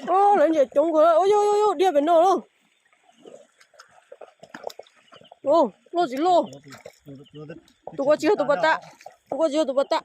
Lawv ntses coob kawg, ua yog yog yog diaj pem no lauj. Loj tsis loj. Tus ko tsis yog tus pas tag, tus ko tsis yog tus pas tag.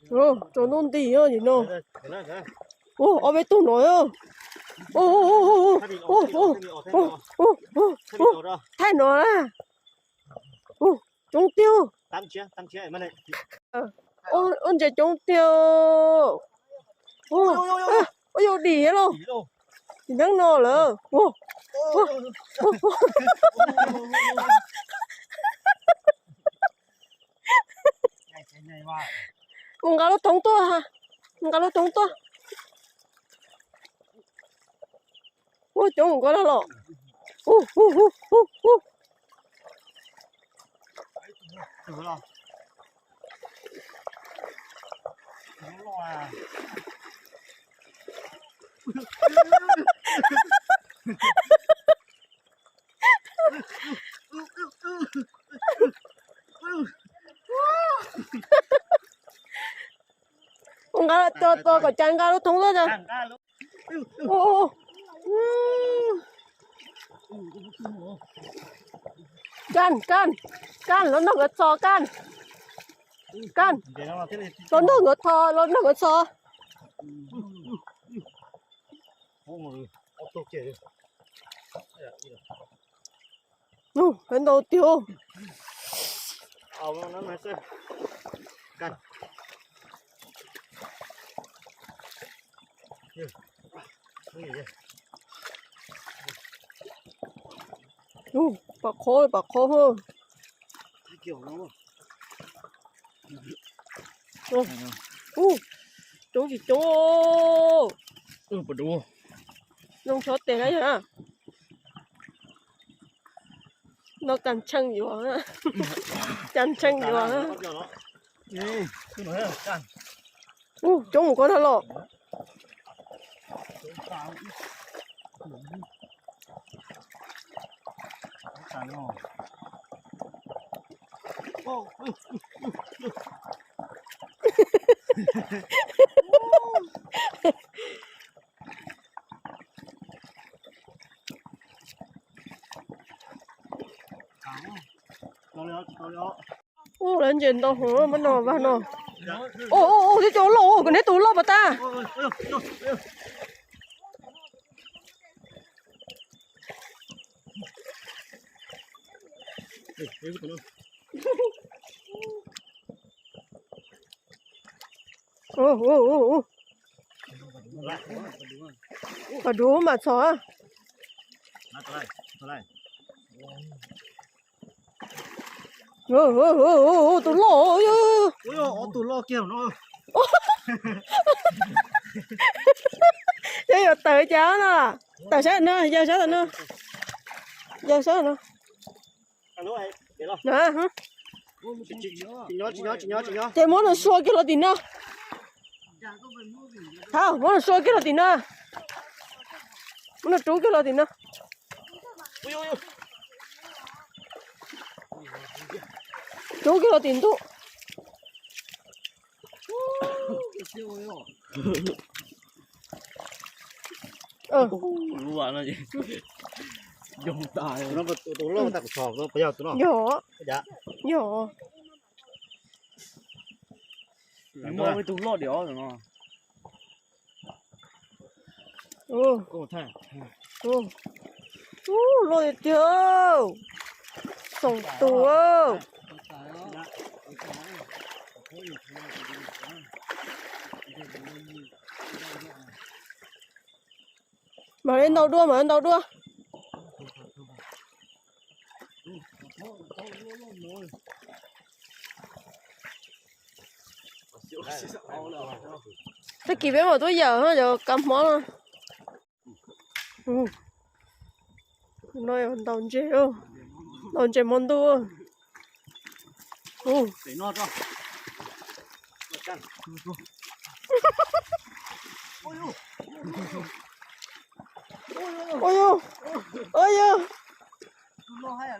Tsaus ntuj nti no. Ob peb tug no. Thaij no na. Coob tiag. Ua ntses coob tiag. Ua yog dim los. Dim neeb no lawm. Mus nqa lub thoob tuaj, mus nqa lub thoob tuaj. Ua coob nkaus los. Ua nqa tua tua kom cas nqa lub thoob tuaj. Kaj, kaj, kaj, los nrog nkawd txhos kaj. Kaj, los nrog nkawd txhos, los nrog nkawd txhos. Ntau tiag. Pam qhob, pam qhob. Coob tsis coob. Zoo tshuav tes na yog. No cas tshee yuav, cas tshee yuav. Coob mus ko tag los. Ub, lawv ntses ntau heev, muab no vag no. Ub, ub, ub, twb cov loj, kuv neb tus loj pas tag. Pas duv mas txhos. Tus loj, tus loj kiag no. Yog yuav tawm cas no. Tawm sab no, yawg sab no. Yawg sab no. Ces muab nws sua kiag los tim no. Muab nws sua kiag los tim no. Muab nws rub kiag los tim no. Rub kiag los tim ntuj. Yog, yog. Tus loj diam no. Loj tiag tiag. Xoom tus. Mam li ntaus dua, mam li ntaus dua. Tag kis peb mam tuaj yawm cov kab mob no. No yog ntaus ntses, ntaus ntses hmo ntuj. Ua yog, ua yog.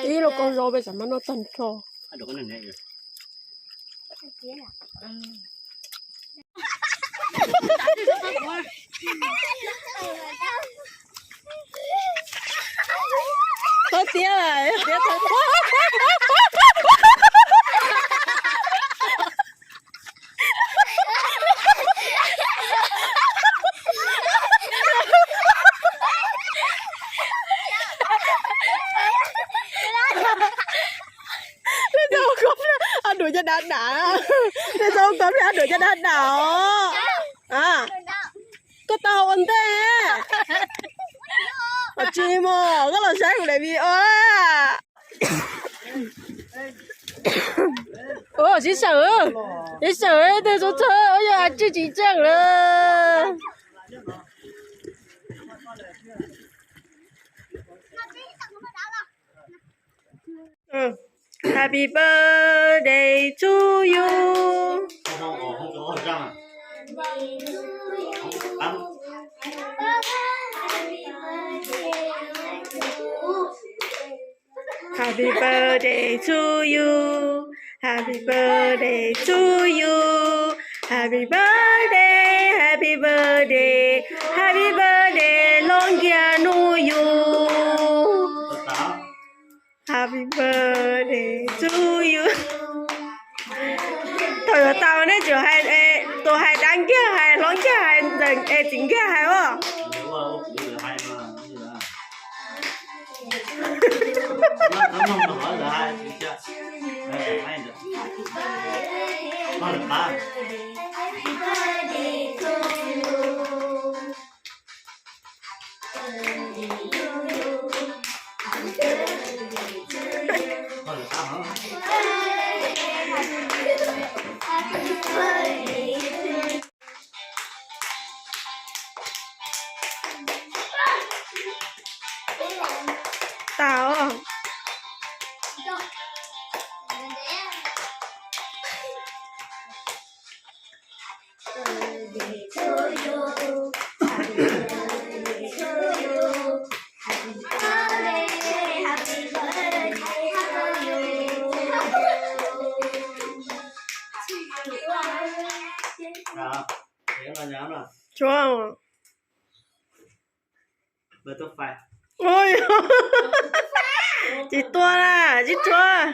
Ib lub koj zau peb xav mas noj tag nrho. Thawb tiab, tiab thawb tiab. Nej txhob ua koj pliag, ho duav caj dab dam. Nej txhob ua koj pliag, ho duav caj dab dam os. Koj tau ua ntej. Tsis mus, koj los saib kuv daim video na. Ua sib seem, sib seem tej txhua txhua yog a tsij tsis tseej lawm. Happy birthday to you. Happy birthday to you. Happy birthday to you. Happy birthday, happy birthday, happy birthday, loj nkiag hnub yus. Happy birthday to you. Thaum yuav tau nej tseem hais, tus hais dab nkiag hais hlob nkiag hais ntxawm es txiv nkiag hais os. Tau. Tshuav. Tsis tuaj na, tsis tshuav.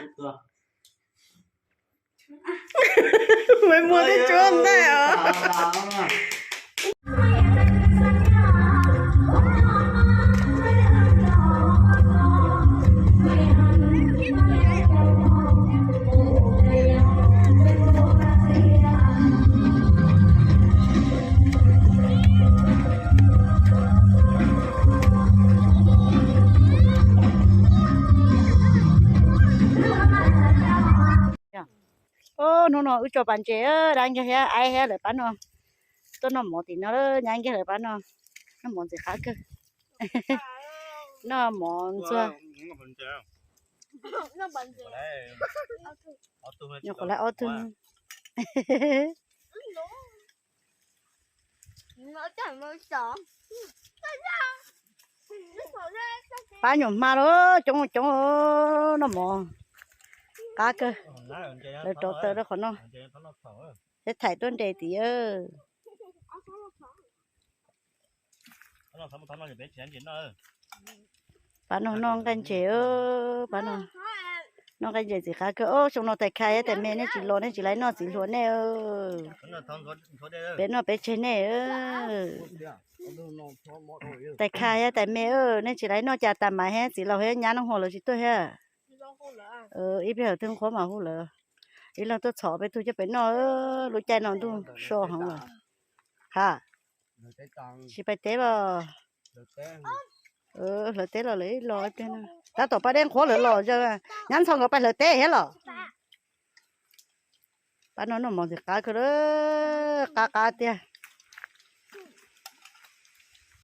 Maiv Muas twb tshuav ntej os. Hnub no wb tso pas ntses, dab Nkiag thiab Aib thiab lawv pab no tuaj noj mov tim no, nyab Nkiag lawv pab no noj mov ntxim qab kawg. Noj mov ntxuag. Nyuam qhuav lawv ob tug. Pab nyuam hma lawm, coob coob, noj mov qab kawg. Lawv rauv taws rau qhov no, peb thaim tuaj nres tim. Pab no noj nqaij ntses, pab no noj nqaij ntses ntxim qab kawg. Xyoo no tais Khaj thiab tais Me nej tsis los, nej tsis laiv noj txiv hluas nej. Peb noj peb tseg nej. Tais Khaj thiab tais Me, nej tsis laiv noj cas tas mas thiab txiv laus thiab nyab Naj Huas lawv tsis tuaj thiab. Ib pliag twb qhuav mas hu lawv, ib leeg tuaj txhom peb tug coj pem noj. Lub caij no ntuj so heev lawm. Ha, tsis pais teb los? Hlawv teb los lawv ib los ib pliag no. Tab tom pab dej qhuav lawv los, nyab Ntxhoo nkawd pais hlawv teb thiab los? Pab no noj mov ntxim qab kawg, qab qab tiag.